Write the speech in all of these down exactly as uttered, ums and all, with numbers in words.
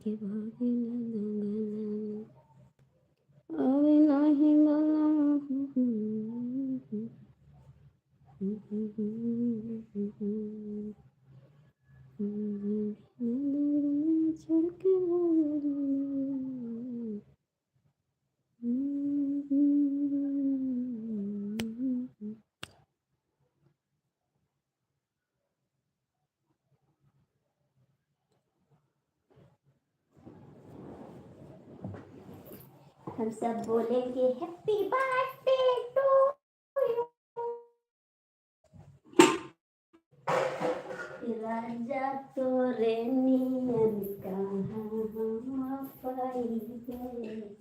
के भागे ना दंगल। आवे नाही बलम। छोड़ के भागे ना। हम सब बोलेंगे, "Happy birthday to you।" राजा तोरे नियन कहाँ हम पाई गए।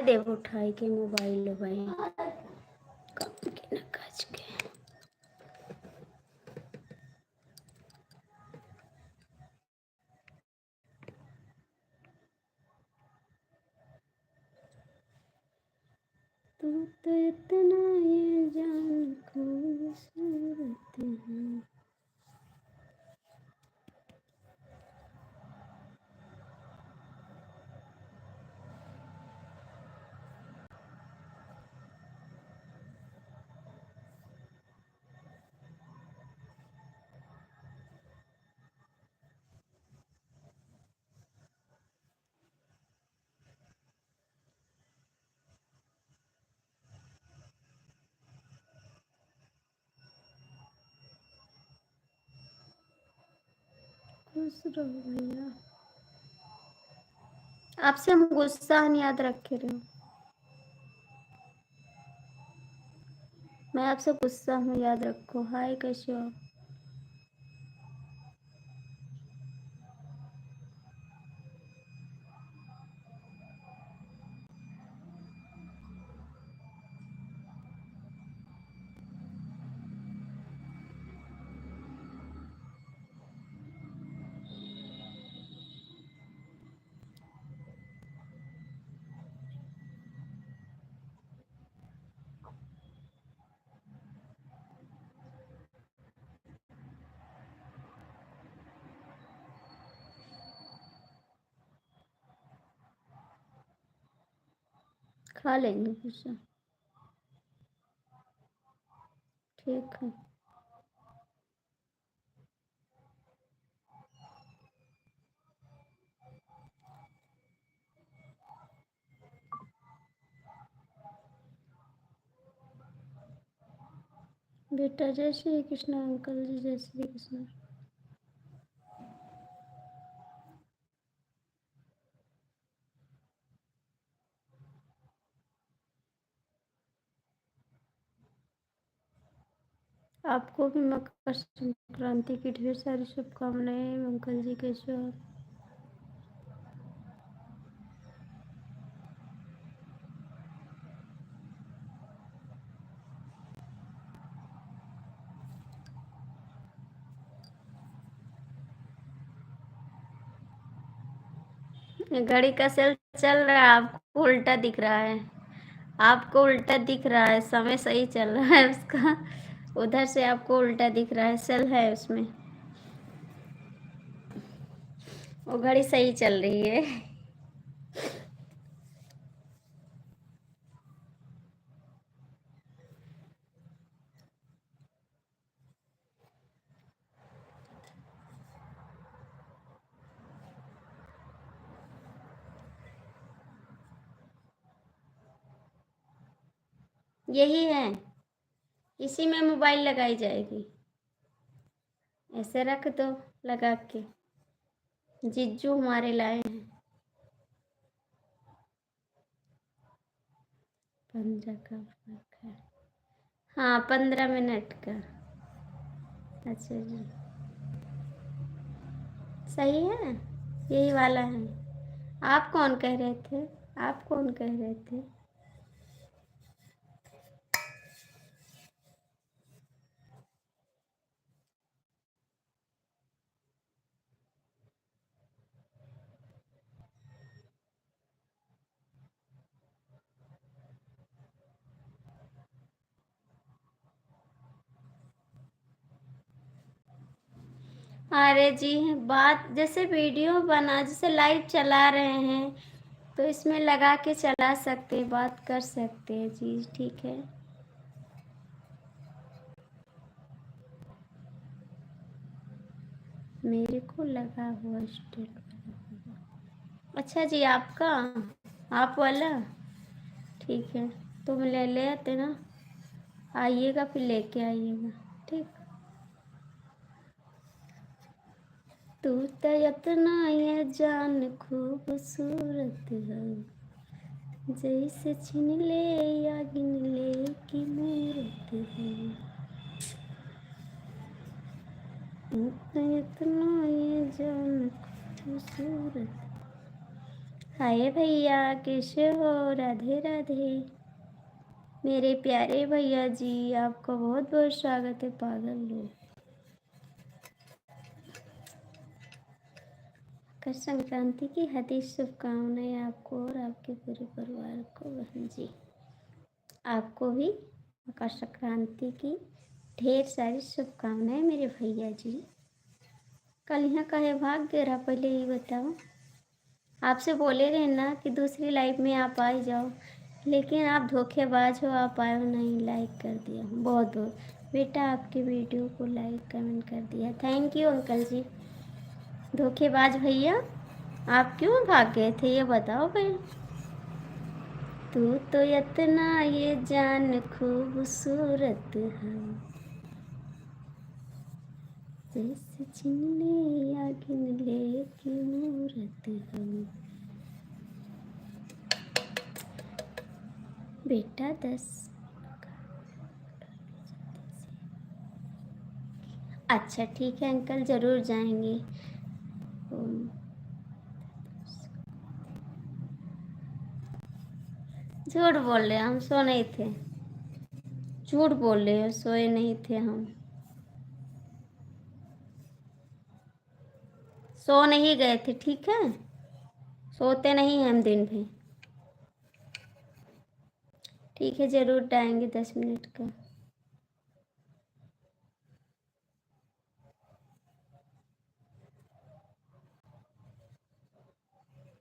देव उठाई के मोबाइल भाई, काम के ना काज के। तू तो इतना ये जान खूबसूरत है। खुश रहो भैया। आपसे हम गुस्सा हन याद रखे रहो। मैं आपसे गुस्सा हूँ, याद रखो। हाय, कैसे हो आप? खा लेंगे कुछ। ठीक है। बेटा, जय श्री कृष्णा। अंकल जी, जय श्री कृष्णा। आपको भी मकर संक्रांति की ढेर सारी शुभकामनाएं। अंकल जी, कैसे हो आप? घड़ी का सेल चल रहा है, आपको उल्टा दिख रहा है, आपको उल्टा दिख रहा है, समय सही चल रहा है उसका, उधर से आपको उल्टा दिख रहा है, सेल है उसमें, वो घड़ी सही चल रही है। यही है, इसी में मोबाइल लगाई जाएगी। ऐसे रख दो लगा के, जीजू हमारे लाए हैं। मेरा कब रखा है? हाँ, पन्द्रह मिनट का। अच्छा जी, सही है, यही वाला है। आप कौन कह रहे थे? आप कौन कह रहे थे? अरे जी, बात जैसे वीडियो बना, जैसे लाइव चला रहे हैं, तो इसमें लगा के चला सकते हैं, बात कर सकते हैं जी, ठीक है। मेरे को लगा हुआ स्टेट वाला। अच्छा जी, आपका, आप वाला, ठीक है, तो मैं ले, ले आते ना, आइएगा फिर लेके आइएगा, ठीक। तू त यतना ये जान खूबसूरत हो, जैसे छिनले या गिनले की मूरत हो। तू त यतना ये जान खूबसूरत। हाय भैया, कैसे हो? राधे राधे। मेरे प्यारे भैया जी, आपका बहुत बहुत स्वागत है, पागल लोग। मकर संक्रांति की हार्दिक शुभकामनाएं आपको और आपके पूरे परिवार को, बहन जी। आपको भी मकर संक्रांति की ढेर सारी शुभकामनाएं मेरे भैया जी। कल यहाँ काहे भाग गए रहा, पहले ये बताओ। आपसे बोले रहे ना कि दूसरी लाइव में आप आ ही जाओ, लेकिन आप धोखेबाज हो, आप आए हो नहीं, लाइक कर दिया। बहुत बहुत बेटा आपके वीडियो को लाइक कमेंट कर दिया। थैंक यू अंकल जी। धोखेबाज भैया, आप क्यों भाग गए थे, ये बताओ भाई। तू तो यतना ये जान खूबसूरत है, जैसे छिनले या गिनले की मूरत हो। बेटा दस। अच्छा, ठीक है अंकल, जरूर जाएंगे। झूठ बोल रहे, हम सो नहीं थे। झूठ बोल रहे हो, सोए नहीं थे हम। सो नहीं गए थे, ठीक है? सोते नहीं हैं हम दिन भर। ठीक है, जरूर डालेंगे दस मिनट का।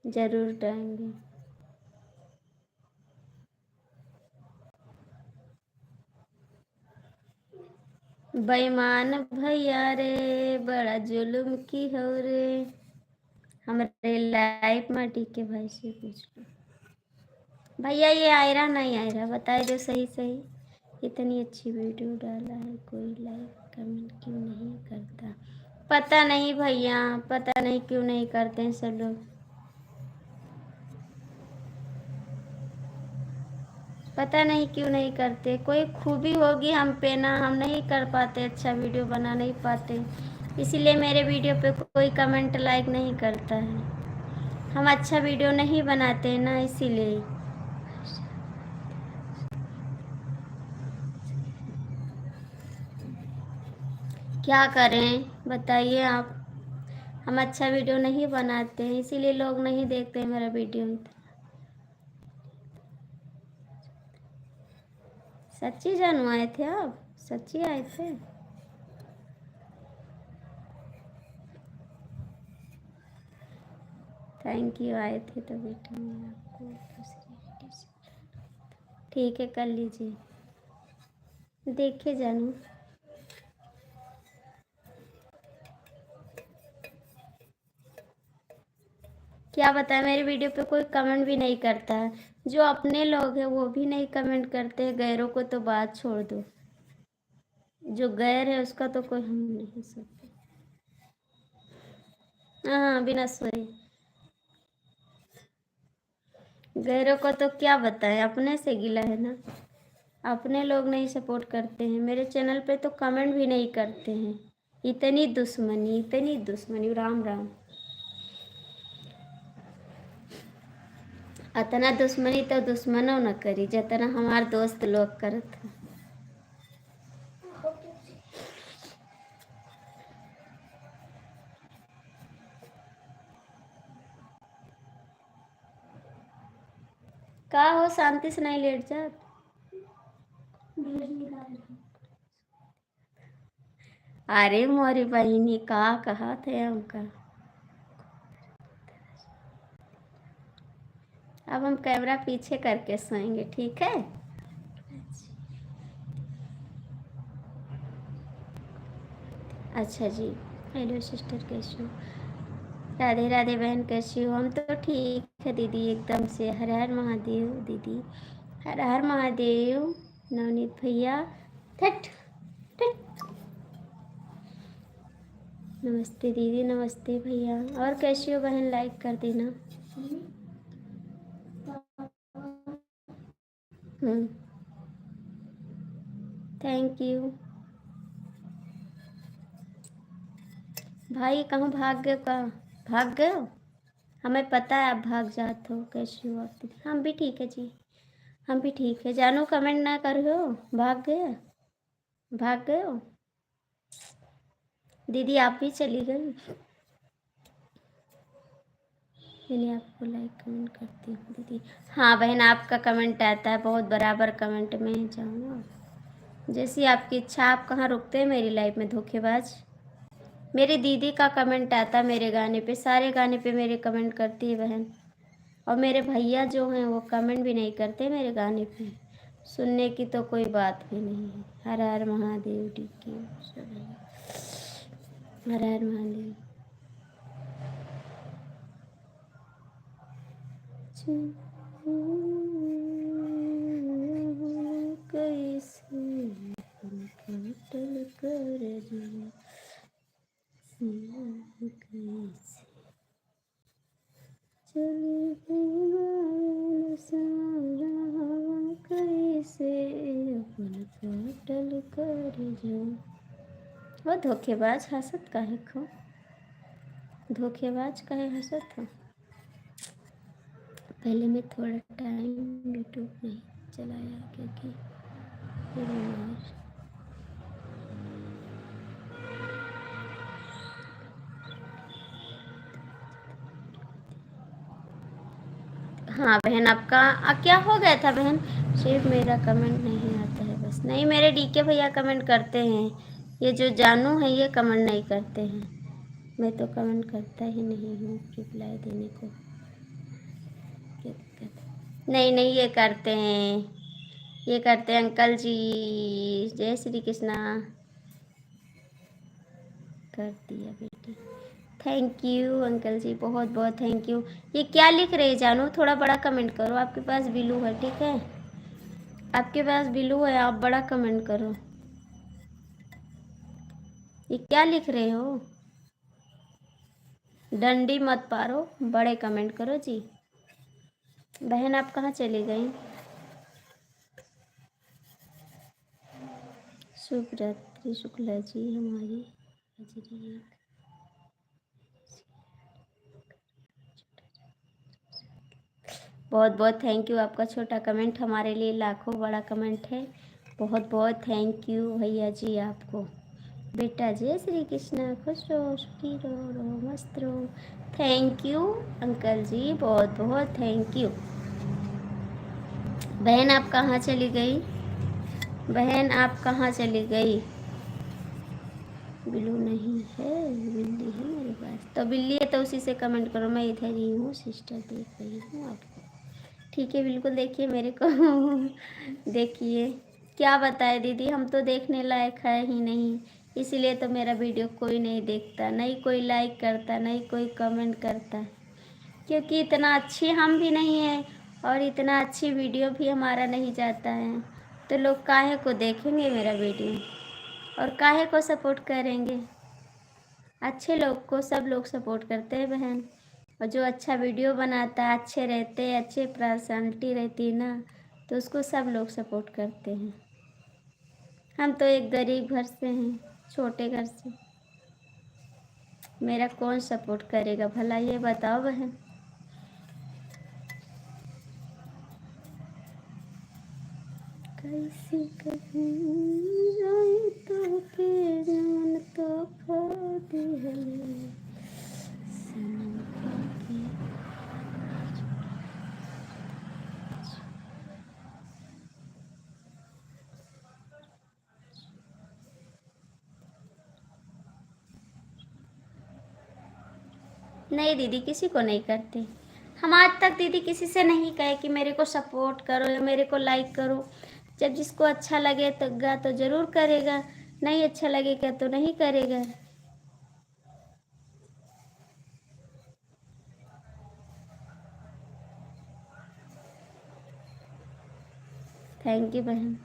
जरूर डालेंगे। बेईमान भैया रे, बड़ा जुलुम की हो रे। हमरे लाइव में टिके भाई से पूछ लो। भैया, ये आयरा नहीं आयरा, बताए दो सही सही। इतनी अच्छी वीडियो डाला है, कोई लाइक कमेंट क्यों नहीं करता? पता नहीं भैया, पता नहीं क्यों नहीं करते हैं सब लोग, पता नहीं क्यों नहीं करते। कोई खूबी होगी हम पे ना, हम नहीं कर पाते, अच्छा वीडियो बना नहीं पाते, इसीलिए मेरे वीडियो पे कोई कमेंट लाइक नहीं करता है। हम अच्छा वीडियो नहीं बनाते ना, इसीलिए। क्या करें बताइए आप, हम अच्छा वीडियो नहीं बनाते हैं, इसीलिए लोग नहीं देखते हैं मेरा वीडियो। सच्ची जानू आए थे आप? सच्ची आए थे? थैंक यू, आए थे तो बेटा मैं आपको दूसरी आईडी से। ठीक है, कर लीजिए। देखिए जानू, क्या बताएं, मेरी वीडियो पे कोई कमेंट भी नहीं करता है। जो अपने लोग हैं वो भी नहीं कमेंट करते हैं, गैरों को तो बात छोड़ दो। जो गैर है उसका तो कोई हम नहीं सुनते। हाँ, बिना सोए। गैरों को तो क्या बताएं, अपने से गिला है ना, अपने लोग नहीं सपोर्ट करते हैं, मेरे चैनल पे तो कमेंट भी नहीं करते हैं। इतनी दुश्मनी, इतनी दुश्मनी, राम राम। अतना दुश्मनी तो दुश्मनों न करी, जतना हमार दोस्त लोग करत हैं। का हो, शांति से नहीं लेट जात? अरे मोरी बहिनी, का कहत है हमका? अब हम कैमरा पीछे करके सोएंगे, ठीक है? अच्छा जी, हेलो सिस्टर, कैसी हो? राधे राधे बहन, कैसी हो? हम तो ठीक है दीदी, एकदम से। हर हर महादेव दीदी, हर हर महादेव। नवनीत भैया, ठट, ठट। नमस्ते दीदी, नमस्ते भैया। और कैसी हो बहन, लाइक कर देना। हम्म, थैंक यू। भाई, कहूँ भाग गए का? भाग गए हो? हमें पता है आप भाग जात हो। कैसी हो आप दीदी? हम भी ठीक है जी, हम भी ठीक है। जानू, कमेंट ना करो, भाग गए, भाग गए हो दीदी, आप भी चली गई। मैंने आपको लाइक कमेंट करती हूँ दीदी। हाँ बहन, आपका कमेंट आता है, बहुत बराबर कमेंट में जाऊँगा। जैसी आपकी इच्छा, आप कहाँ रुकते हैं मेरी लाइफ में, धोखेबाज। मेरी दीदी का कमेंट आता है मेरे गाने पे, सारे गाने पे मेरे कमेंट करती है बहन। और मेरे भैया जो हैं, वो कमेंट भी नहीं करते मेरे गाने पे। सुनने की तो कोई बात भी नहीं है। हर हर महादेव, डी के, हर हर महादेव। कैसे अपन काटल कर जाए, कैसे चली गई मायन सारा, कैसे अपन काटल कर जाए। वो धोखेबाज, हंसत काहे खो? धोखेबाज काहे हंसत हो? पहले मैं थोड़ा टाइम YouTube नहीं चलाया, क्योंकि फिर बीमार। हाँ बहन, आपका, आ, क्या हो गया था बहन? सिर्फ मेरा कमेंट नहीं आता है बस। नहीं, मेरे डी के भैया कमेंट करते हैं, ये जो जानू है, ये कमेंट नहीं करते हैं। मैं तो कमेंट करता ही नहीं हूँ रिप्लाई देने को। क्या दिक्कत है? नहीं, नहीं, ये करते हैं, ये करते हैं अंकल जी। जय श्री कृष्णा। कर दिया बेटी। थैंक यू अंकल जी, बहुत बहुत थैंक यू। ये क्या लिख रहे हैं जानू? थोड़ा बड़ा कमेंट करो, आपके पास बिलू है, ठीक है? आपके पास बिलू है, आप बड़ा कमेंट करो। ये क्या लिख रहे हो? डंडी मत पारो, बड़े कमेंट करो जी। बहन, आप कहाँ चली गई? शुभ रात्रि शुक्ला जी, हमारी हाजिरी एक। बहुत बहुत थैंक यू, आपका छोटा कमेंट हमारे लिए लाखों बड़ा कमेंट है। बहुत बहुत थैंक यू भैया जी आपको। बेटा जय श्री कृष्णा, खुश रहो, सुखी रहो, रहो, मस्त रहो। थैंक यू अंकल जी, बहुत बहुत थैंक यू। बहन आप कहाँ चली गई? बहन आप कहाँ चली गई? बिल्लू नहीं है, बिल्ली है मेरे पास। तो बिल्ली है तो उसी से कमेंट करो, मैं इधर ही हूँ सिस्टर, देख रही हूँ आपको। ठीक है, बिल्कुल देखिए मेरे को। देखिए, क्या बताए दीदी, हम तो देखने लायक है ही नहीं, इसीलिए तो मेरा वीडियो कोई नहीं देखता, नहीं कोई लाइक करता, नहीं कोई कमेंट करता, क्योंकि इतना अच्छी हम भी नहीं है और इतना अच्छी वीडियो भी हमारा नहीं जाता है, तो लोग काहे को देखेंगे मेरा वीडियो और काहे को सपोर्ट करेंगे? अच्छे लोग को सब लोग सपोर्ट करते हैं बहन। और जो अच्छा वीडियो बनाता है, अच्छे रहते, अच्छे पर्सनैलिटी रहती है ना, तो उसको सब लोग सपोर्ट करते हैं। हम तो एक गरीब घर से हैं, छोटे घर से। मेरा कौन सपोर्ट करेगा भला, ये बताओ बहन। कैसे कहूँ जाए तो के जान तो खा दिहले सनम के। नहीं दीदी, किसी को नहीं करते। हम आज तक दीदी किसी से नहीं कहे कि मेरे को सपोर्ट करो या मेरे को लाइक करो। जब जिसको अच्छा लगे तो गा तो ज़रूर करेगा, नहीं अच्छा लगेगा तो नहीं करेगा। थैंक यू बहन।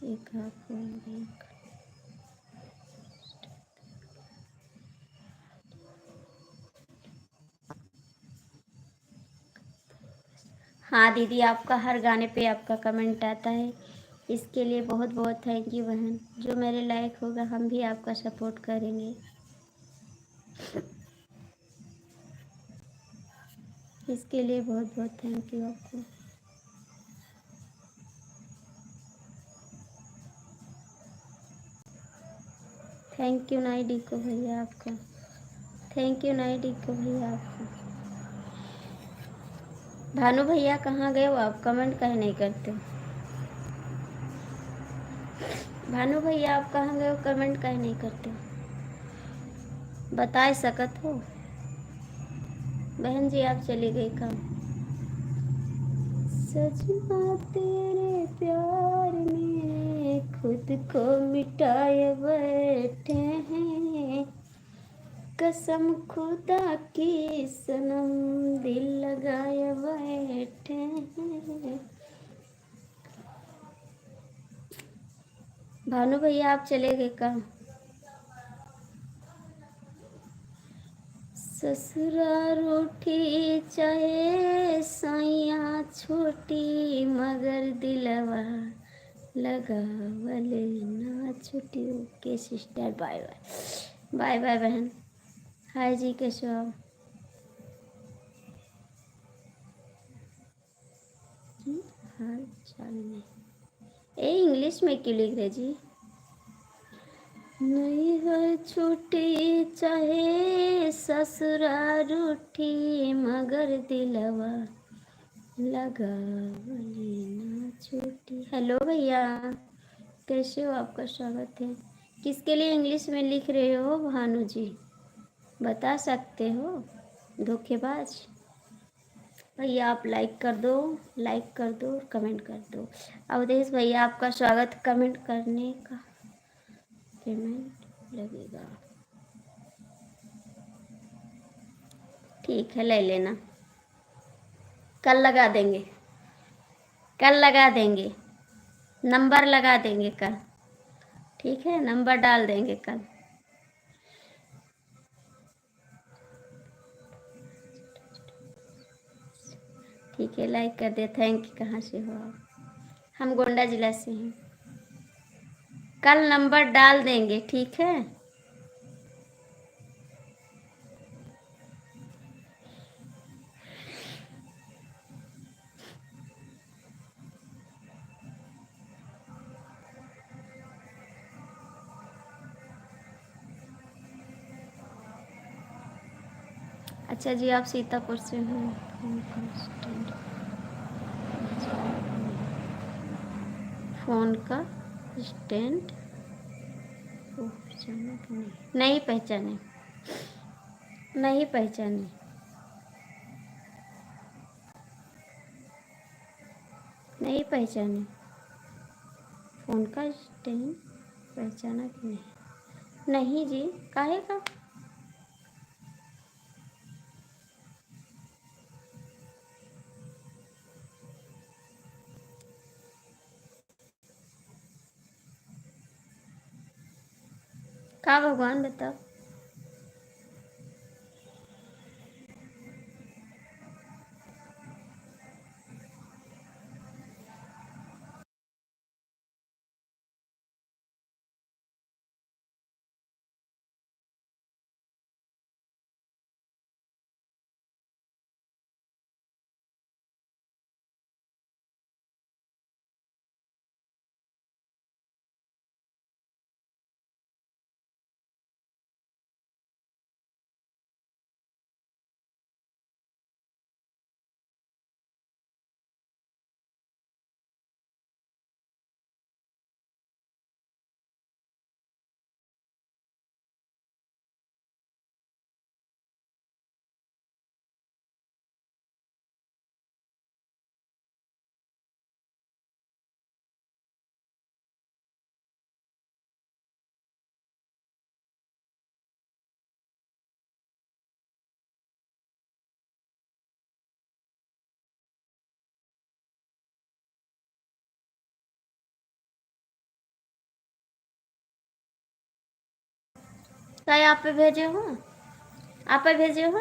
एक आप, एक। हाँ दीदी, आपका हर गाने पे आपका कमेंट आता है, इसके लिए बहुत बहुत थैंक यू बहन। जो मेरे लायक होगा, हम भी आपका सपोर्ट करेंगे। इसके लिए बहुत बहुत थैंक यू आपको। थैंक यू नाई डिको भैया आपका, थैंक यू नाई डिको भैया आपका। भानु भैया कहाँ गए हो आप, कमेंट काहे नहीं करते हो? भानु भैया आप कहाँ गए हो, कमेंट काहे नहीं करते हो? बताए सकत हो बहन जी, आप चली गई का? सजना तेरे प्यार में खुद को मिटाए बैठे हैं, कसम खुदा की सनम दिल लगाए बैठे हैं। भानु भैया आप चले गए का? ससुरा रूठी चाहे सैया छूटी, मगर दिलवा लगावल ना छूटी। Okay sister, bye bye, bye bye बहन। हाय जी, कैसे हो आप? हम्म, हाल चाल नहीं। ए, इंग्लिश में क्यों लिख रहे जी? नैहर छूटी चाहे ससुरा रूठी, मगर दिलवा लगावल ना छूटी। हेलो भैया, कैसे हो? आपका स्वागत है। किसके लिए इंग्लिश में लिख रहे हो भानु जी, बता सकते हो? धोखेबाज। भैया आप लाइक कर दो, लाइक कर दो और कमेंट कर दो। अवधेश भैया आपका स्वागत, कमेंट करने का पेमेंट लगेगा। ठीक है, ले लेना, कल लगा देंगे, कल लगा देंगे, नंबर लगा देंगे कल। ठीक है, नंबर डाल देंगे कल। ठीक है, लाइक कर दे। Thank you. कहाँ से हो आप? हम गोंडा जिला से हैं। कल नंबर डाल देंगे, ठीक है? अच्छा जी, आप सीतापुर से हो। फोन का स्टैंड, फोन का स्टैंड पहचाना कि नहीं? नहीं पहचाने, नहीं पहचाने, नहीं पहचाने। फोन का स्टैंड पहचाना कि नहीं? नहीं जी, काहे का? का भगवान बताओ? क्या आप पे भेजे हो? आप पे भेजे हो?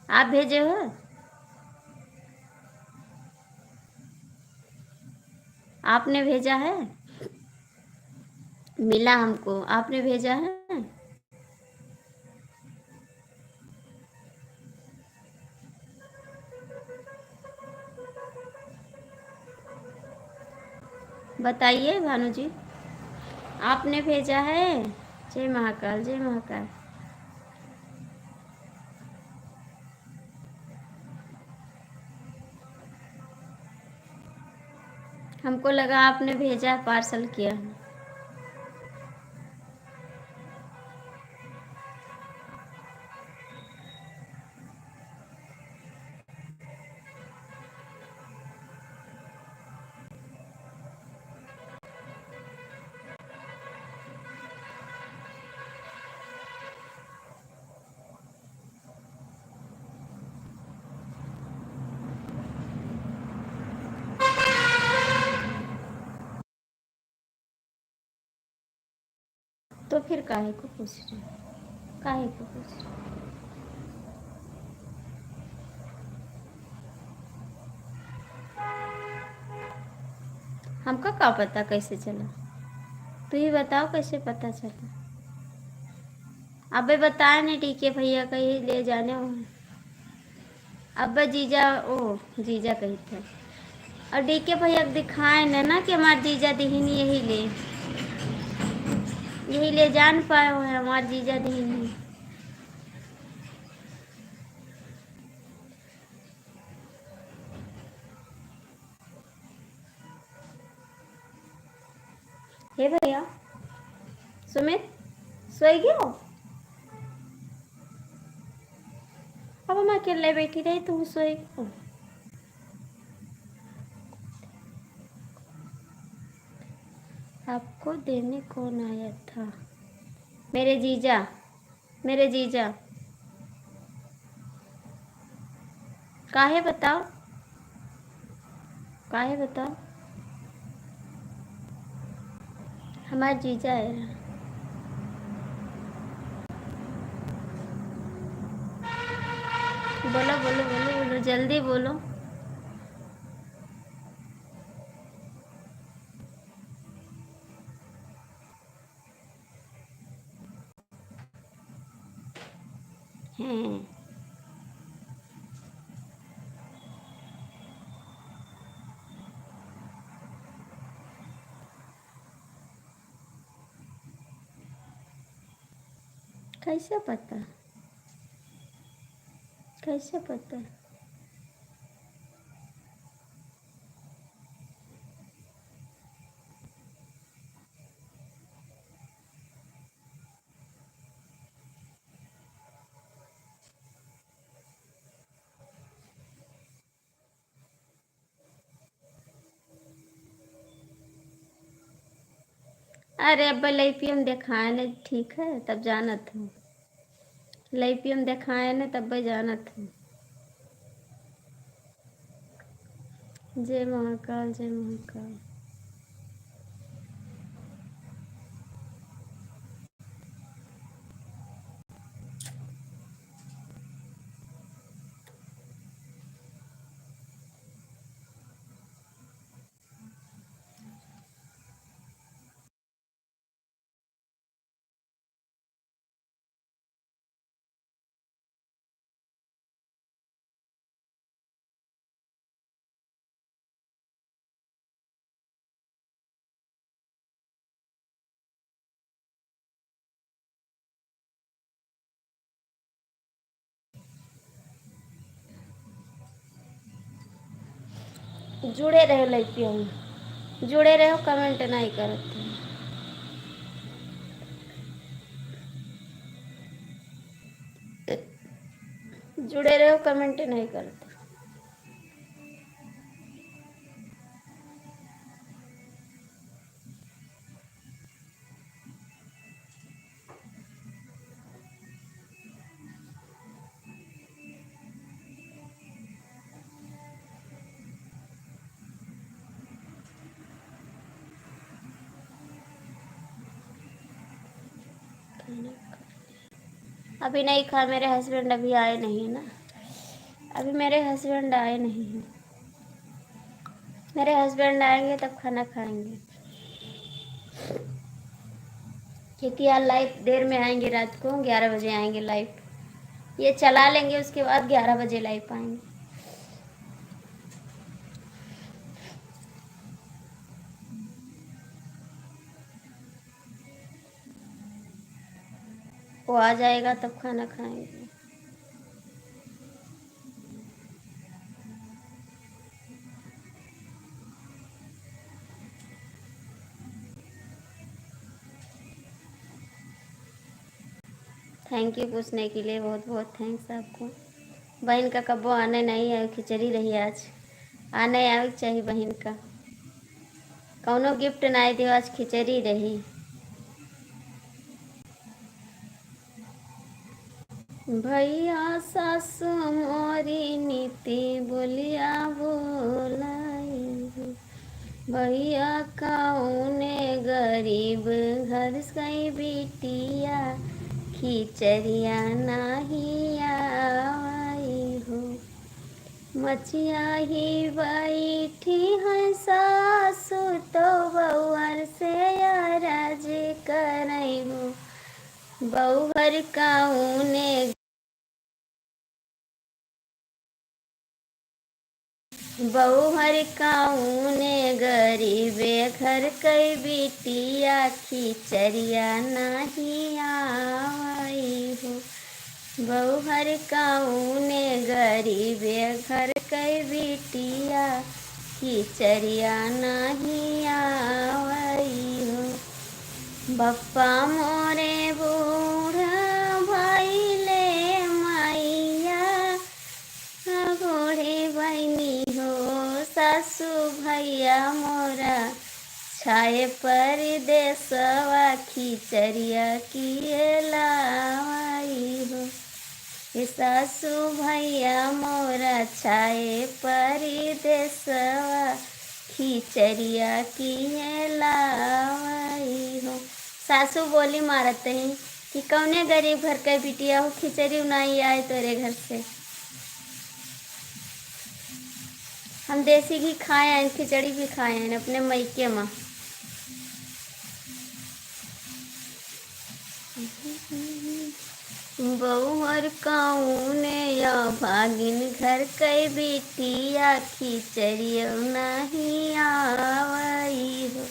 आप भेजे हो? आपने भेजा है? मिला हमको, आपने भेजा है? बताइए भानु जी, आपने भेजा है? जय महाकाल, जय महाकाल। हमको लगा आपने भेजा है, पार्सल किया है। तो फिर काहे को पूछ रहे? काहे को पूछ रहे? हमका का पता कैसे चला? तू ही बताओ कैसे पता चला? अबे बताए नहीं, डीके भैया कहीं ले जाने हो। अब्बा जीजा, ओ, जीजा कही थे। और डीके भैया के दिखाए न ना कि हमार जीजा दिहिन यही ले, यही ले जान पाए हो हमार जीजा दिहिन। हे भैया, सुमित, सोई गयो? अब हम अकेले बैठी रही, तू सोई गयो? आपको देने कौन आया था? मेरे जीजा। मेरे जीजा। काहे बताओ? काहे बताओ? हमार जीजा है। बोलो, बोलो, बोलो, बोलो, जल्दी बोलो। हैं। कैसे पता? कैसे पता? अरे, अब live में देखाए न, ठीक है, तब जानत हूँ। Live में देखाए न, तब जानत हूँ। जय महाकाल, जय महाकाल। जुड़े रहो live पे, हम जुड़े रहो, comment नहीं करत। जुड़े रहो, comment नहीं करत। अभी नहीं खाए, मेरे husband अभी आए नहीं ना, अभी मेरे husband आए नहीं हैं। मेरे husband आएंगे तब खाना खाएंगे, क्योंकि यार live देर में आएंगे, रात को ग्यारह बजे आएंगे live। ये चला लेंगे, उसके बाद ग्यारह बजे live आएंगे। वो आ जाएगा तब खाना खाएंगे। Thank you पूछने के लिए, बहुत बहुत thanks आपको। बहिन का कब्बो आने नहीं आए, खिचड़ी रही आज। आने आवे के चाही बहिन का। कौनो gift नाई दियो, आज खिचड़ी रही। भैया सासु मोरी नीति बोलिया बोलाई, भैया कौने गरीब घर से बिटिया खिचड़िया नाही आई हो। मचिया ही बैठी है सासु तो बउअर से अरज करई हो। बउहर कौने, बउहर कौने गरीबे घर कई बिटिया खिचड़िया नाही आवई हो। बउहर कौने गरीबे घर कई बिटिया खिचड़िया नाही आवई हो। बप्पा मोरे बूढ़ भइले मइया, बूढ़ी बहिनी हो सासु भैया मोरा, छाए परदेसवा खिचड़िया किए लावई हो। ए सासु भैया मोरा छाए परदेसवा, खिचड़िया किहे लावई हो। सासु बोली मारत ही कि कौने गरीब घर के बिटिया हो, खिचड़ी नाई आए तोरे घर से। हम देसी घी खाए हैं, खिचड़ी भी खाए हैं अपने मइके मा। बउहर कौने अभागिन घर के बिटिया खिचड़ियो नाही आवई हो।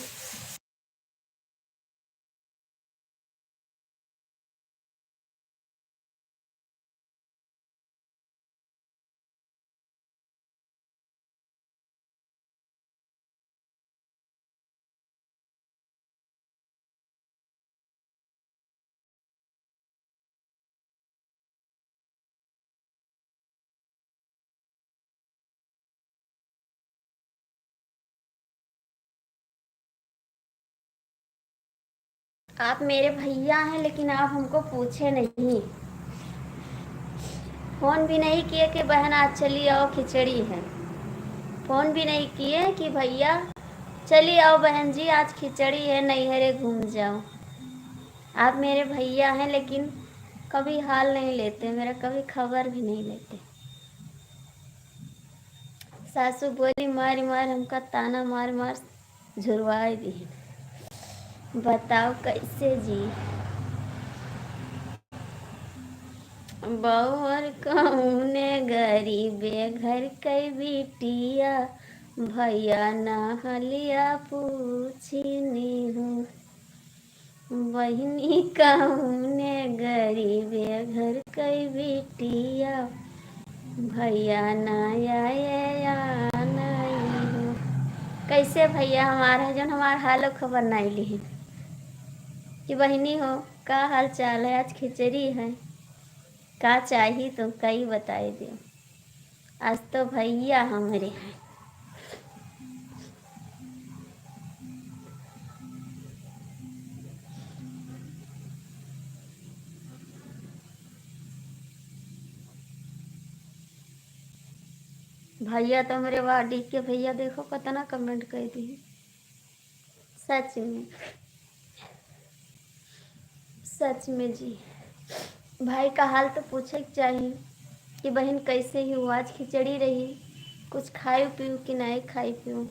आप मेरे भैया हैं, लेकिन आप हमको पूछे नहीं, फोन भी नहीं किए कि बहन आज चली आओ खिचड़ी है, फोन भी नहीं किए कि भैया चली आओ बहन जी आज खिचड़ी है, नैहरे घूम जाओ। आप मेरे भैया हैं, लेकिन कभी हाल नहीं लेते, मेरा कभी खबर भी नहीं लेते। सासू बोली मारी मार हमका ताना मार मार झुरवाए दिहिन। बताओ कैसे जी। बउर कौने गरीबे घर कै बिटिया, भैया ना हलिया पूछिनी हूँ। बहिनी कौने गरीबे घर कै बिटिया, भैया ना आए या नहीं हो। कैसे भैया हमार है, जौन हमार हालो खबर नहीं लिहिन कि बहिनी हो, का हाल चाल है, आज खिचड़ी है, का चाही तो कई बताई दियो। आज तो भैया हमरे हैं। भैया तो हमरे वाह, डीके भैया देखो कितना comment कर दी। सच में, सच में जी, भाई का हाल तो पूछे के चाही कि बहिन कैसे ही हो, आज खिचड़ी रही, कुछ खाई पीऊ कि नहीं खाई पीऊ।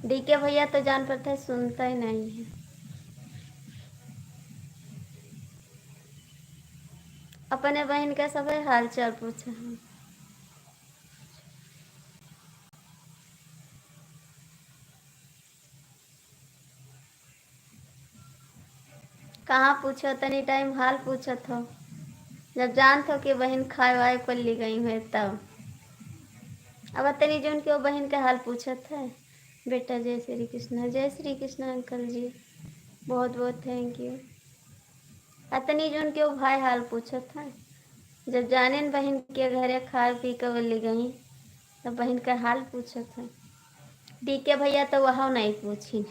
डीके भैया तो जान पड़ता है सुनता ही नहीं है, अपने बहिन का सब हाल चाल पूछे हैं। कहाँ पूछो, तनी टाइम हाल पूछत हो, जब जानत हो कि बहिन खाए वाए पर ली गई है तब। अब तनी जौन के वो बहिन के हाल पूछत है। बेटा जय श्री कृष्णा, जय श्री कृष्णा अंकल जी, बहुत बहुत thank you। अतनी जौन के वो भाई हाल पूछत है, जब जानेन बहिन के घरे खाए पी के वो ली गई, तब बहिन के हाल पूछत है। डीके भैया तो वह नहीं पूछिन।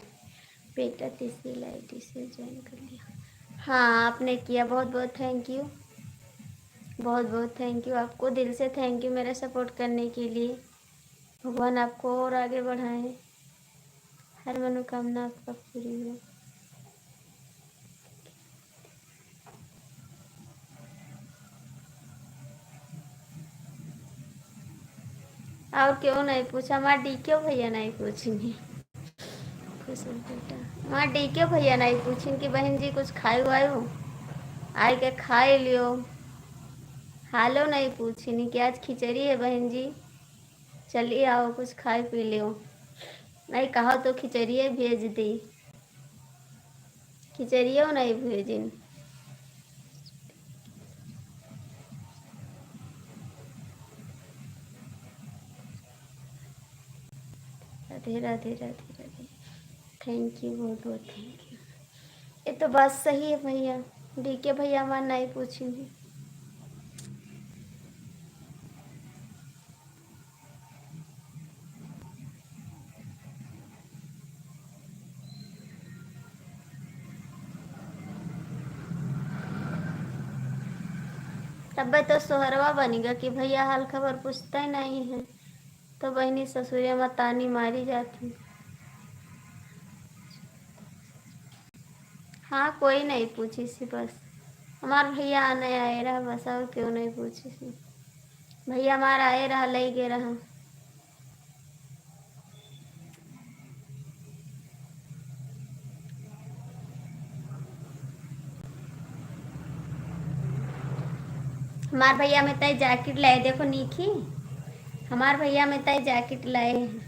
बेटा तीसरी लाइट से ज्वाइन कर लिया। हाँ, आपने किया, बहुत बहुत thank you, बहुत बहुत thank you, आपको दिल से thank you मेरा support करने के लिए। भगवान आपको और आगे बढ़ाएं, हर मनोकामना आपका पूरी हो। और क्यों नहीं पूछा, हमार डीके भैया नहीं पूछिन। खुश हो बेटा, हमार डीके भैया नहीं पूछिन कि बहन जी कुछ खाए वाए हो, आए के खाए लियो। हालो नहीं पूछिन कि आज खिचड़ी है बहन जी, चलिए आओ कुछ खाए पी लियो। नहीं कहो तो खिचड़िए भेज दी। खिचड़ियो नहीं भेजिन। राधे राधे राधे राधे। Thank you, बहुत बहुत thank you। ये तो बात सही है भैया, डीके भैया हमार नहीं पूछिन। तब्बे तो सोहरवा बनिगा कि भैया हाल खबर पूछते नहीं है, तो बहिनी ससुरे में तानी मारी जाती। हाँ, कोई नहीं पूछिस, बस हमार भैया आने आए रहा, बस और क्यों नहीं पूछिस। भैया हमार आए रहा, ले गए रहा। हमार भैया में तय जैकेट लाए, देखो नीकी, हमार भैया में तय जैकेट लाए हैं।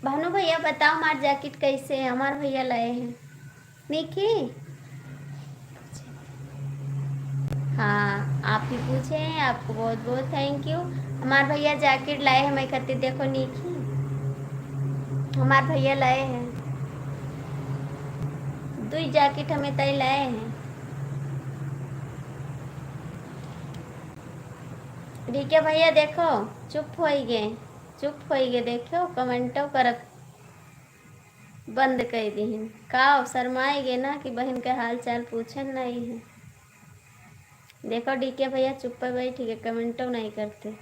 भानु भैया बताओ हमार जैकेट कैसे है, हमार भैया लाए हैं। नीकी, हाँ, आप भी पूछे हैं, आपको बहुत बहुत thank you। हमार भैया जैकेट लाए हैं मैं खातिर, देखो नीकी, हमार भैया लाए हैं दुई जैकेट, हमें तय लाए हैं। डीके भैया देखो, चुप होई गए, चुप होई गए, देखो कमेंटो करत। बंद कइ दिहिन। का शर्माए गे ना कि बहिन के हाल चाल पूछन नहीं है। देखो डीके भैया चुप्पे बैठ के कमेंटो नहीं करते।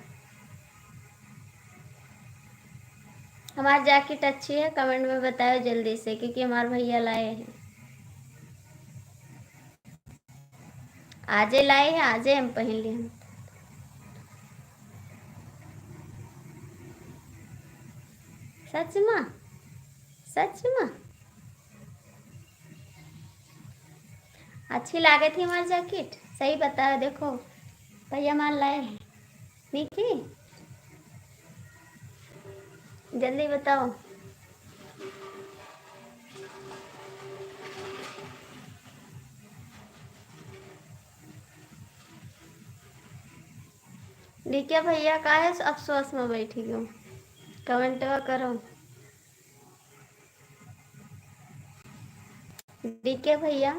हमार जैकेट अच्छी है, कमेंट में बताओ जल्दी से, क्योंकि हमार भैया लाए हैं। आजे लाए हैं, आजे हम पहन लिए हम। सच में, सच में अच्छी लागत ही हमार जैकेट। सही बताओ, देखो भैया हमार लाए हैं। निकी, जल्दी बताओ। डीके भैया काहे अफसोस में बैठी गयो? कमेंटवा करो। डीके भैया।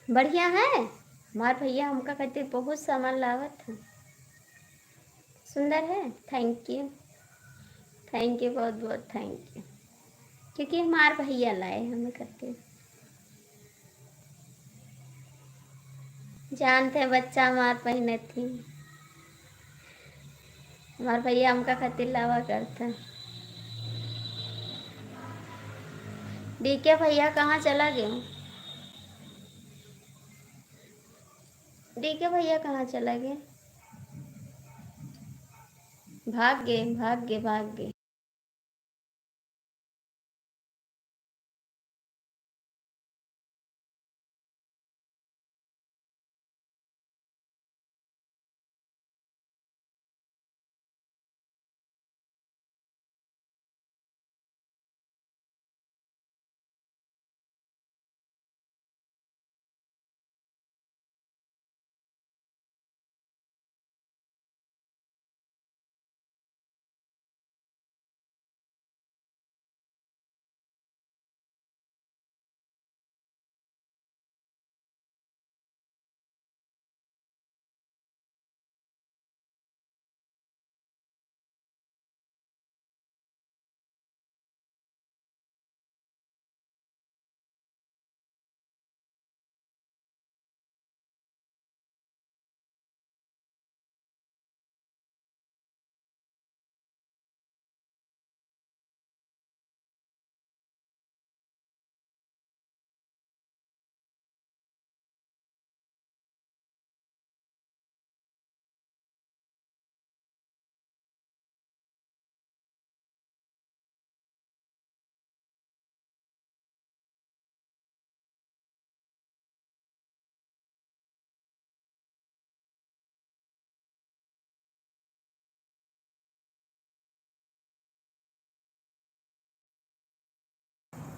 बढ़िया है। हमार भैया हमका खातिर बहुत सामान लावत है। सुंदर है। Thank you, thank you, बहुत बहुत thank you। क्योंकि हमार भैया लाए हमें खातिर। जानते हैं बच्चा हमार पहने थी, हमार भैया हमका खातिर लावा करता। डीके भैया कहाँ चला गए? डीके भैया कहाँ चला गए? भाग गए, भाग गए, भाग गए।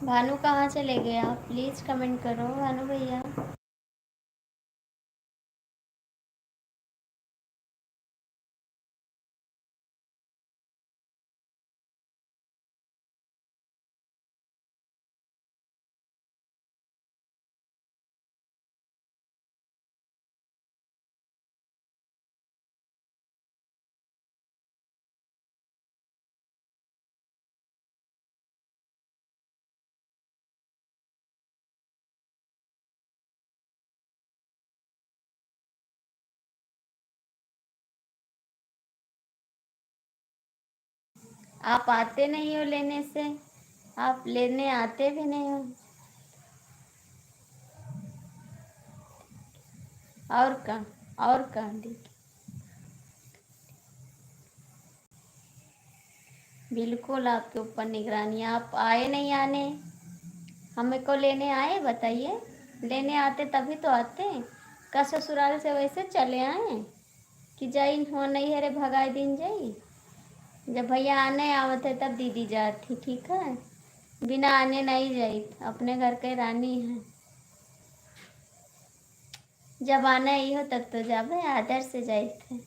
भानु कहाँ चले गए आप? प्लीज कमेंट करो भानु भैया। आप आते नहीं हो लेने से, आप लेने आते भी नहीं हो। और का, और का दी? बिल्कुल आपके ऊपर निगरानी। आप आए नहीं आने, हमें को लेने आए बताइए? लेने आते तभी तो आते। का ससुराल से वैसे चले आए कि जाई हुआ नहीं है रे, भगाए दिन जाई। जब भैया आने आवत है तब दीदी जात थी, ठीक है? बिना आने नहीं जाई, अपने घर के रानी है। जब आना ही हो तब तो जाबे, आदर से जाइत है।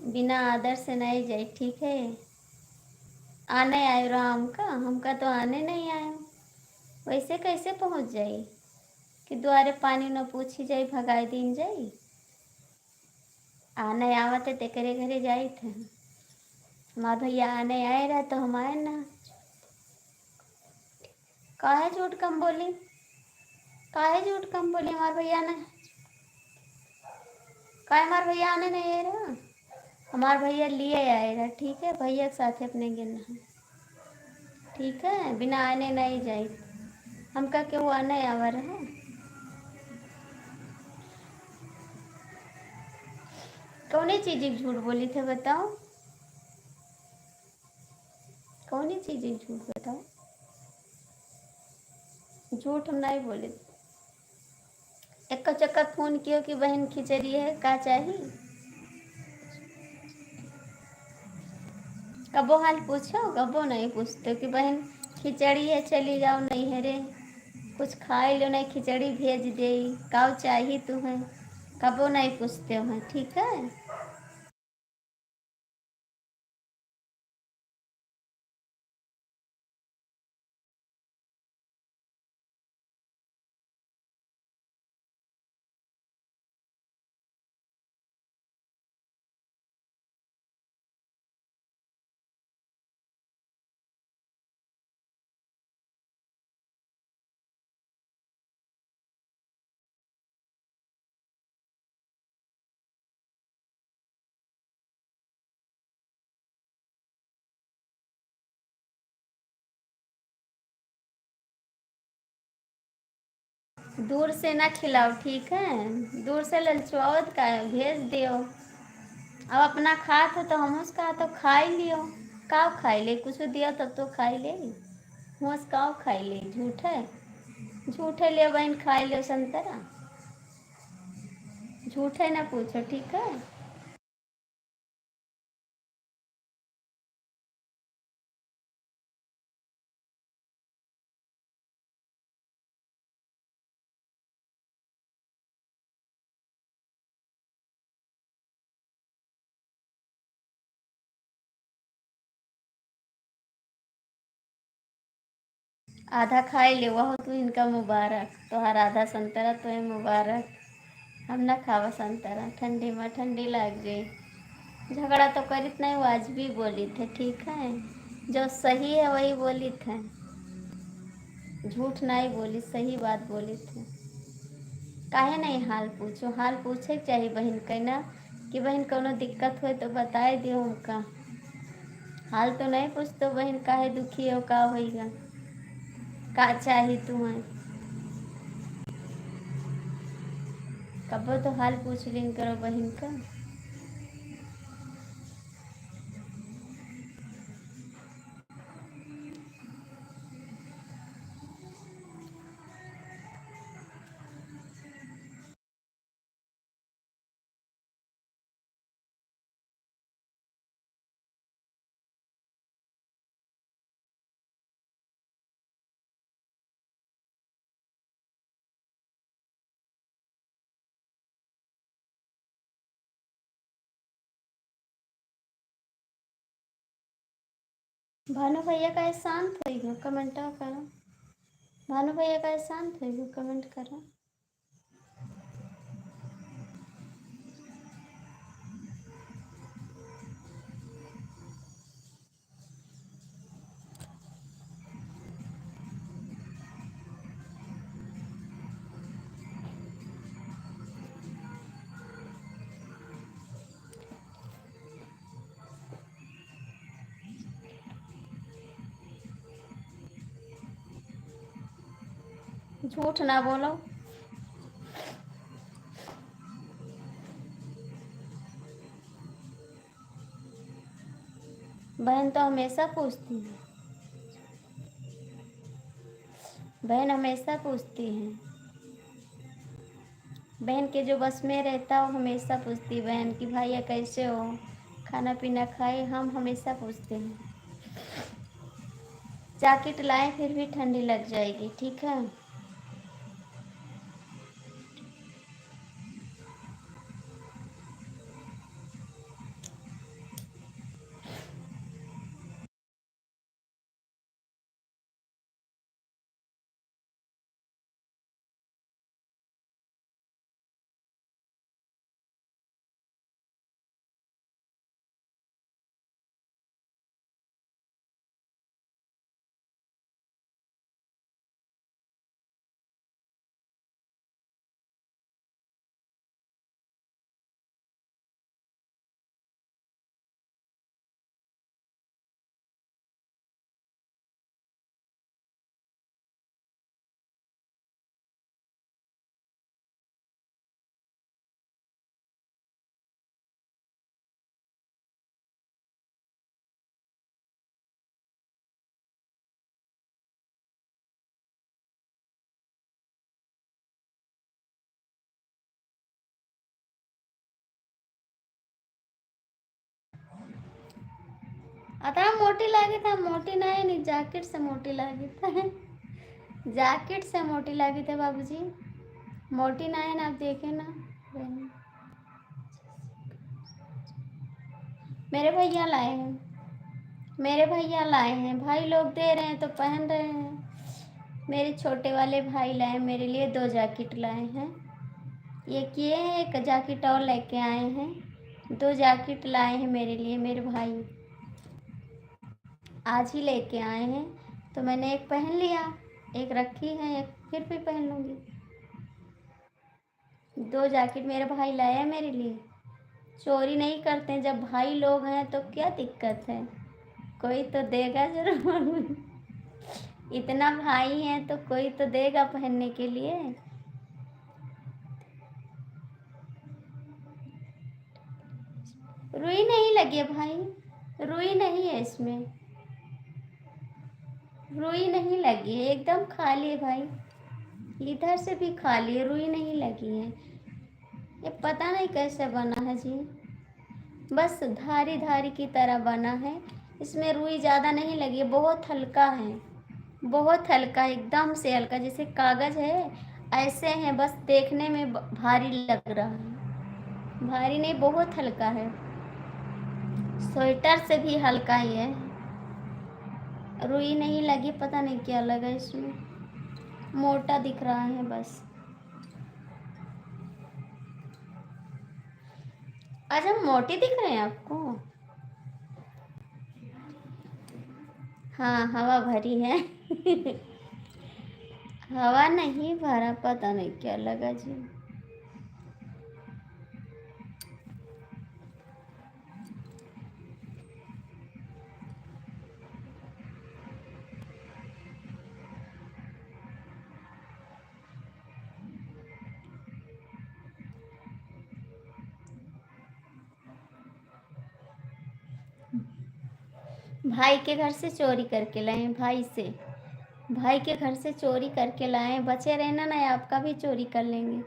बिना आदर से नहीं जाई, ठीक है? आने आयो रहा हमका, हमका तो आने नहीं आयो। वैसे कैसे पहुँच जाई कि दुआरे पानी न पूछी जाई, भगाई दीन जाई? आने आवत है तेकरे घरे जाइत है। हमार भैया आने आए रहा तो हम आए ना। काहे झूठ कम बोली? काहे झूठ कम बोली? हमार भैया ने, काहे हमार भैया आने नहीं आए रहा? हमार भैया लिए आए रहा, ठीक है? भैया के साथे अपने गेल रहा, ठीक है? बिना आने नहीं जाई। हमका केहू आने आवा रहा? कौने चीज के झूठ बोली थे, बताओ? कौने चीज के झूठ बताओ? झूठ हम नहीं बोले। एक चक्कर फोन कियो कि बहन खिचड़ी है, का चाही? कबो हाल पूछो, कबो नहीं पूछते कि बहन खिचड़ी है, चली जाओ नैहरे, कुछ खाई लो, नहीं खिचड़ी भेज दे, काव चाही तुम्हें, कबो नहीं पूछते हो, ठीक है? दूर से ना खिलाओ, ठीक है? दूर से ललचुआवत का है, भेज दियो। अब अपना खात हो तो हमहूँ से कहा तो खाई लियो। काव खाई ले? कुछ दियो तब तो खाई ले। हुआँ से काव खाई ले? झूठ है, झूठ है। ले बहन, खाई लियो संतरा। झूठ है ना पूछो, ठीक है? आधा खाई ले, वह तू इनका मुबारक, तोहार आधा संतरा तोहे मुबारक। हम ना खावा संतरा, ठंडी में ठंडी लाग जाई। झगड़ा तो करित नहीं, वाजिबी बोलित है, ठीक है? जो सही है वही बोलित है, झूठ नहीं बोली, सही बात बोलित है। काहे नहीं हाल पूछो? हाल पूछे के चाही बहिन के ना, कि बहिन कौनो दिक्कत होए तो बताए दियो हमका। हाल तो नहीं पूछतो बहिन, काहे दुखी हो, का होइगा, का चाही तुम्हें? कबो तो हाल पूछ लिन करो बहिन का। भानु भैया काहे शांत होइगो, comment करो। भानु भैया काहे शांत होइगो, comment करो। झूठ ना बोलो। बहन तो हमेशा पूछती है, बहन हमेशा पूछती है, बहन के जो बस में रहता हो हमेशा पूछती बहन कि भैया कैसे हो, खाना पीना खाए, हम हमेशा पूछते हैं। जैकेट लाए फिर भी ठंडी लग जाएगी, ठीक है। अतः मोटी लागे था, मोटी ना है, नहीं, जैकेट से मोटी लागे था। जैकेट से मोटी लागे थे बाबूजी, मोटी ना है ना, आप देखे ना। मेरे भैया लाए हैं, मेरे भैया लाए हैं, भाई लोग दे रहे हैं तो पहन रहे हैं। मेरे छोटे वाले भाई लाए मेरे लिए दो जैकेट लाए हैं, ये किए हैं, एक जैकेट और लेके आए हैं, दो जैकेट लाए हैं मेरे लिए मेरे भाई। आज ही लेके आए हैं, तो मैंने एक पहन लिया, एक रखी है, एक फिर भी पहन लूँगी। दो जैकेट मेरे भाई लाए हैं मेरे लिए। चोरी नहीं करते हैं, जब भाई लोग हैं तो क्या दिक्कत है, कोई तो देगा जरूर। इतना भाई है तो कोई तो देगा पहनने के लिए। रुई नहीं लगी है भाई, रुई नहीं है इसमें, रुई नहीं लगी है, एकदम खाली है भाई। इधर से भी खाली है, रुई नहीं लगी है। ये पता नहीं कैसे बना है जी, बस धारी धारी की तरह बना है। इसमें रुई ज़्यादा नहीं लगी है, बहुत हल्का है, बहुत हल्का, एकदम से हल्का, जैसे कागज़ है ऐसे है, बस देखने में ब-, भारी लग रहा है। भारी नहीं, बहुत हल्का है, स्वेटर से भी हल्का ही है। रुई नहीं लगी, पता नहीं क्या लगा इसमें, मोटा दिख रहा है बस। आज हम मोटे दिख रहे हैं आपको? हाँ, हवा भरी है। हवा नहीं भरा, पता नहीं क्या लगा जी। भाई के घर से चोरी करके लाए हैं, भाई से, भाई के घर से चोरी करके लाए हैं। बचे रहना ना, आपका भी चोरी कर लेंगे।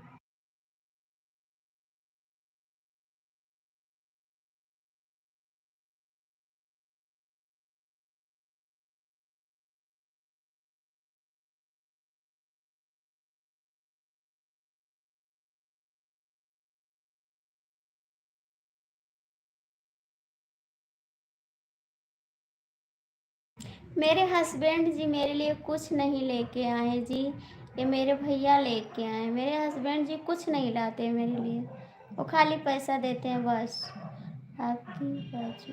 मेरे हस्बैंड जी मेरे लिए कुछ नहीं लेके आए जी, ये मेरे भैया लेके आए। मेरे हस्बैंड जी कुछ नहीं लाते मेरे लिए, वो खाली पैसा देते हैं बस। आपकी बाजू।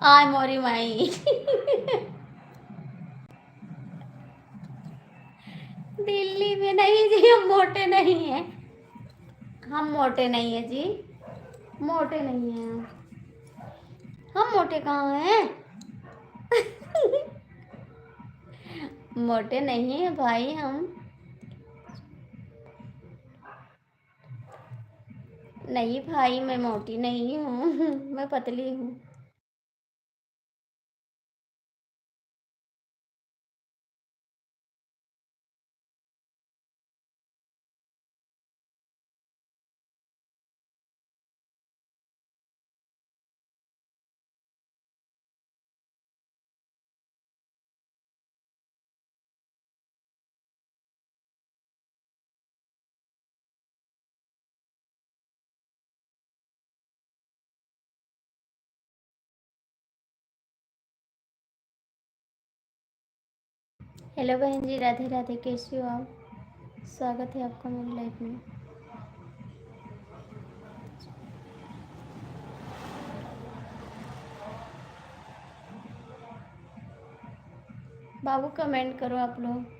आय मोरी माई। दिल्ली में नहीं जी, हम मोटे नहीं हैं, हम मोटे नहीं हैं जी, मोटे नहीं हैं हम। हम मोटे कहाँ हैं? मोटे नहीं हैं भाई हम। नहीं भाई, मैं मोटी नहीं हूँ। मैं पतली हूँ। हेलो बहन जी, राधे राधे, कैसी हो आप? स्वागत है आपका मेरी लाइफ में। बाबू, कमेंट करो आप लोग।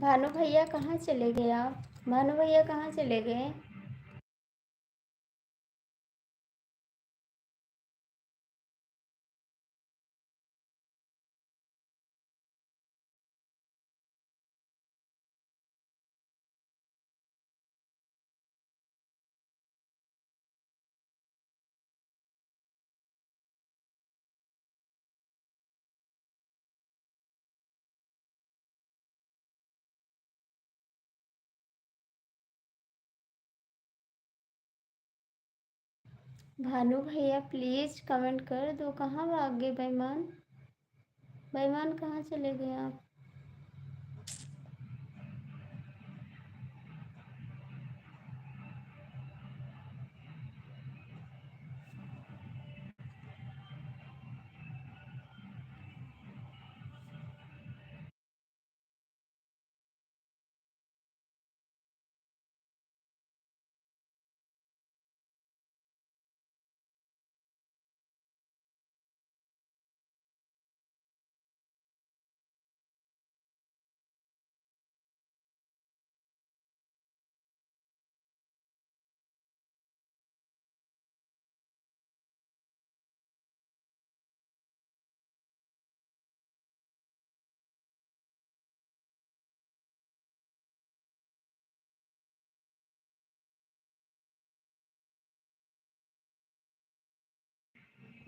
भानु भैया कहाँ चले गए आप? भानु भैया कहाँ चले गए? भानु भैया, please comment कर दो, कहाँ भाग गए बेईमान? बेईमान, कहाँ चले गए आप?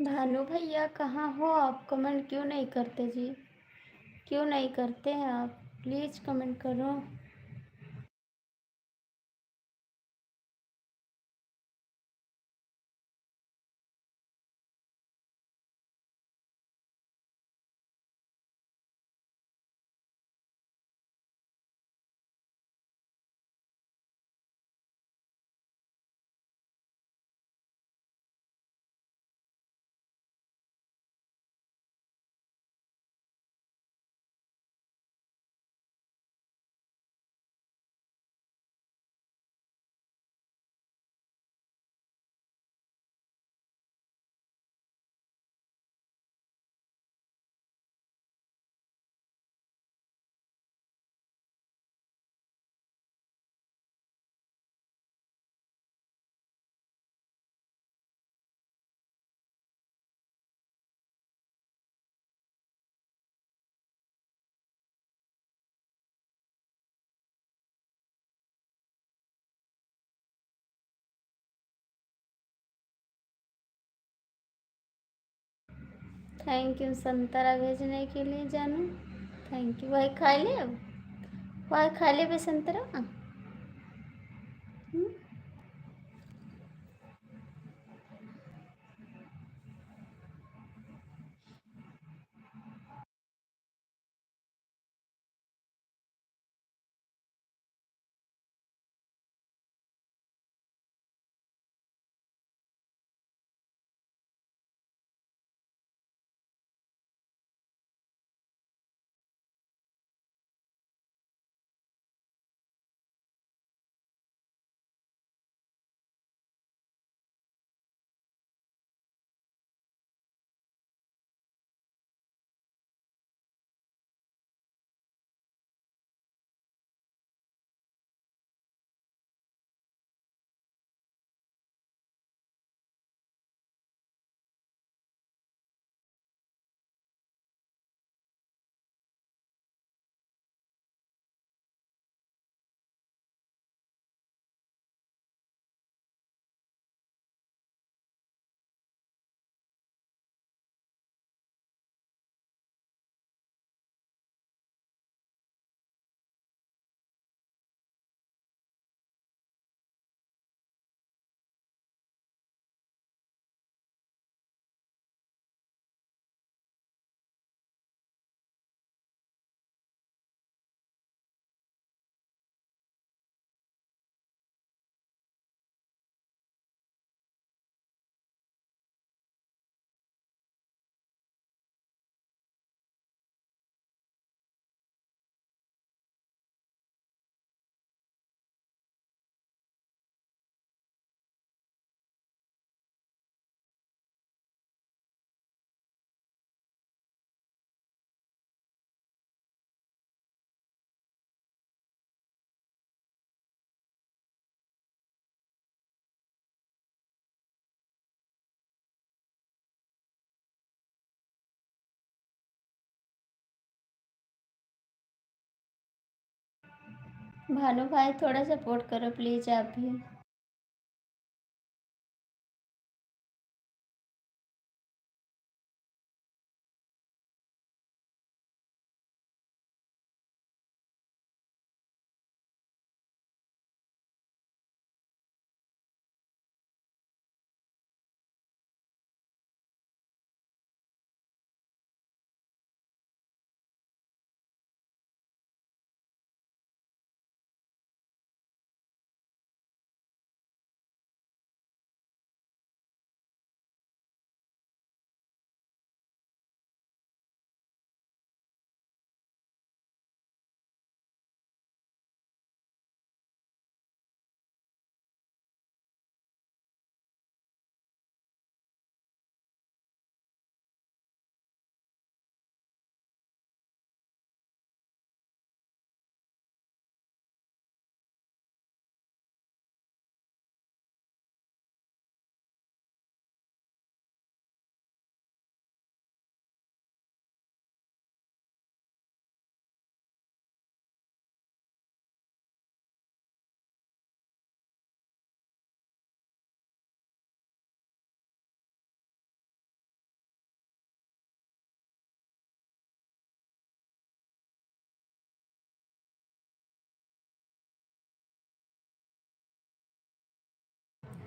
भानु भैया, कहाँ हो आप? Comment क्यों नहीं करते जी? क्यों नहीं करते हैं आप? Please comment करो। Thank you संतरा भेजने के लिए जानू, thank you। भाई खा ले, अब भाई खा ले बे संतरा। हम्म? भानु भाई, थोड़ा सपोर्ट करो प्लीज आप भी।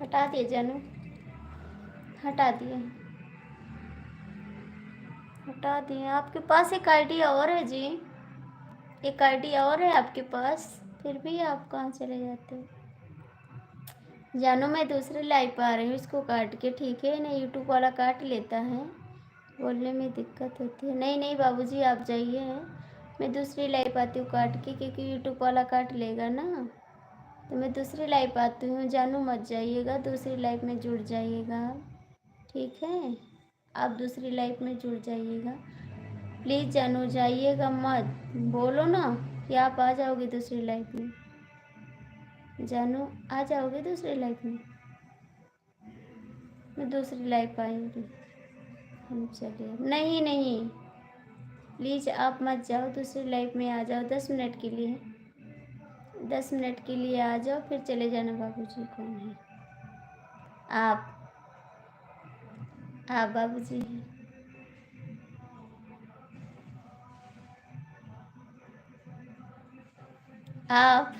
हटा दिए जानू, हटा दिए, हटा दिए। आपके पास एक आईडी और है जी, एक आईडी और है आपके पास, फिर भी आप कहाँ चले जाते हो? जानू, मैं दूसरे लाइव पे आ रही हूँ इसको काट के, ठीक है ना? यूट्यूब वाला काट लेता है, बोलने में दिक्कत होती है। नहीं, नहीं बाबूजी, आप जाइए, मैं दूसरी लाइव आती हूँ काट के, क्योंकि यूट्यूब वाला काट लेगा ना। तो मैं दूसरी लाइव आती हूँ, जानू मत जाइएगा, दूसरी लाइव में जुड़ जाइएगा, ठीक है? आप दूसरी लाइव में जुड़ जाइएगा। प्लीज जानू, जाइएगा मत, बोलो ना कि आप आ जाओगे दूसरी लाइव में। जानू, आ जाओगे दूसरी लाइव में? मैं दूसरी लाइव आएंगी, हम चले। नहीं, नहीं, प्लीज आप मत जाओ, दूसरी लाइव में आ जाओ दस मिनट के लिए। दस मिनट के लिए आ जाओ, फिर चले जाना। बाबूजी कौन है? आप, आप बाबूजी हैं। आप,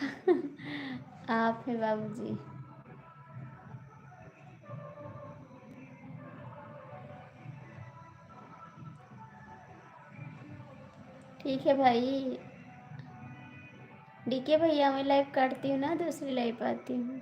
आप हैं बाबूजी। ठीक है भाई, डीके भैया, मैं लाइव काटती हूँ ना, दूसरी लाइव आती हूँ।